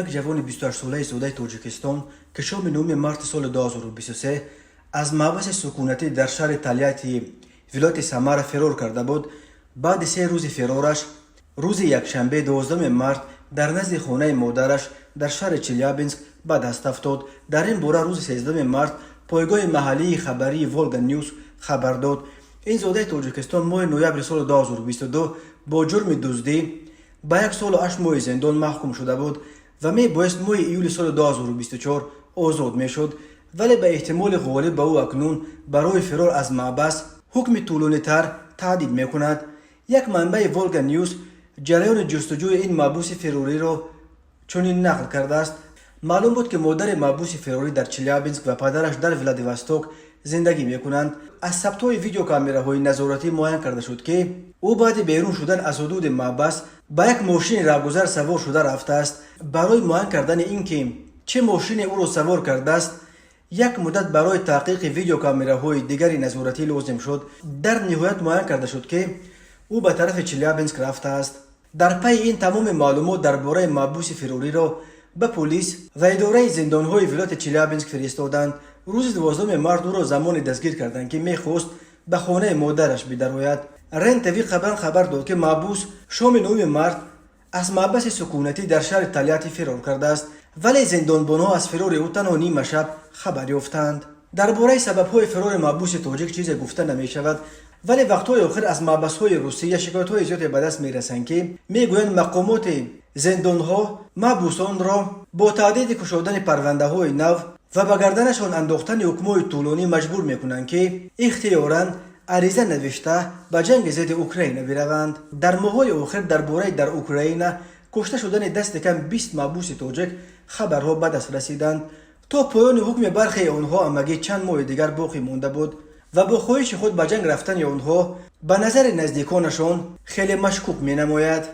Як ҷавони 28-солаи зодаи Тоҷикистон, ки шоми 9 марти соли 2023 аз маҳбаси сукунатӣ дар шаҳри Тольяттии вилояти Самара фирор карда буд, баъди 3 рӯзи фирораш рӯзи якшанбе, 12 март, дар назди хонаи модараш дар шаҳри Челябинск ба даст афтод. Дар ин бора рӯзи 13 март пойгоҳи маҳаллии хабарии Волга Ньюс хабар дод. Ин зодаи Тоҷикистон моҳи ноябри соли 2022 бо ҷурми дуздӣ ба 1 солу 8 моҳи зиндон маҳкум шуда буд ва мебоист моҳи июли соли 2024 озод мешуд, вале ба эҳтимоли ғолиб ба ӯ акнун барои фирор аз маҳбас ҳукми тӯлонитар таҳдид мекунад. Як манбаи Волга Ньюс ҷараёни ҷустуҷӯи ин маҳбуси фирориро чунин нақл кардааст: маълум буд, ки модари маҳбуси фирорӣ дар Челябинск ва падараш дар Владивосток зиндагӣ мекунанд. Аз сабтҳои видеокамераҳои назоратӣ муайян карда шуд, ки ӯ баъди берун шудан аз ҳудуди маҳбас ба як мошини раҳгузар савор шуда рафтааст. Барои муайян кардани ин ки чӣ мошине ӯро савор кардааст, як муддат барои таҳқиқи видеокамераҳои дигари назоратӣ лозим шуд. Дар ниҳоят муайян карда шуд, ки ӯ ба тарафи Челябинск рафтааст. Дар пайи ин тамоми маълумот дар бораи маҳбуси фирориро ба полис ва идораи зиндонҳои вилояти Челябинск фиристоданд. Рӯзи 12 март ӯро замоне дастгир карданд, ки мехост ба хонаи модараш бидарояд. Рен ТВ қаблан хабар дод, ки маҳбус шоми 9 март аз маҳбаси сукунатӣ дар шаҳри Тольятти фирор кардааст, вале зиндонбонҳо аз фирори ӯ танҳо нима шаб хабар ёфтанд. Дар бораи сабабҳои фирори маҳбуси тоҷик чизе гуфта намешавад, вале вақтҳои охир аз маҳбасҳои Русия шикоятҳои зиёде ба даст мерасанд, ки мегӯянд, мақомоти зиндонҳо маҳбусонро бо таҳдиди кушодани парвандаҳои нав ва ба гарданашон андохтани ҳукмҳои тӯлонӣ маҷбур мекунанд, ки ихтиёран ариза навишта ба ҷанги зидди Украина бираванд. Дар моҳҳои охир дар бораи дар Украина кушта шудани дасти кам 20 маҳбуси тоҷик хабарҳо ба даст расиданд. То поёни ҳукми бархеи онҳо ҳамагӣ чанд моҳи дигар боқӣ монда буд ва бо хоҳиши худ ба ҷанг рафтани онҳо ба назари наздиконашон хеле машкук менамояд.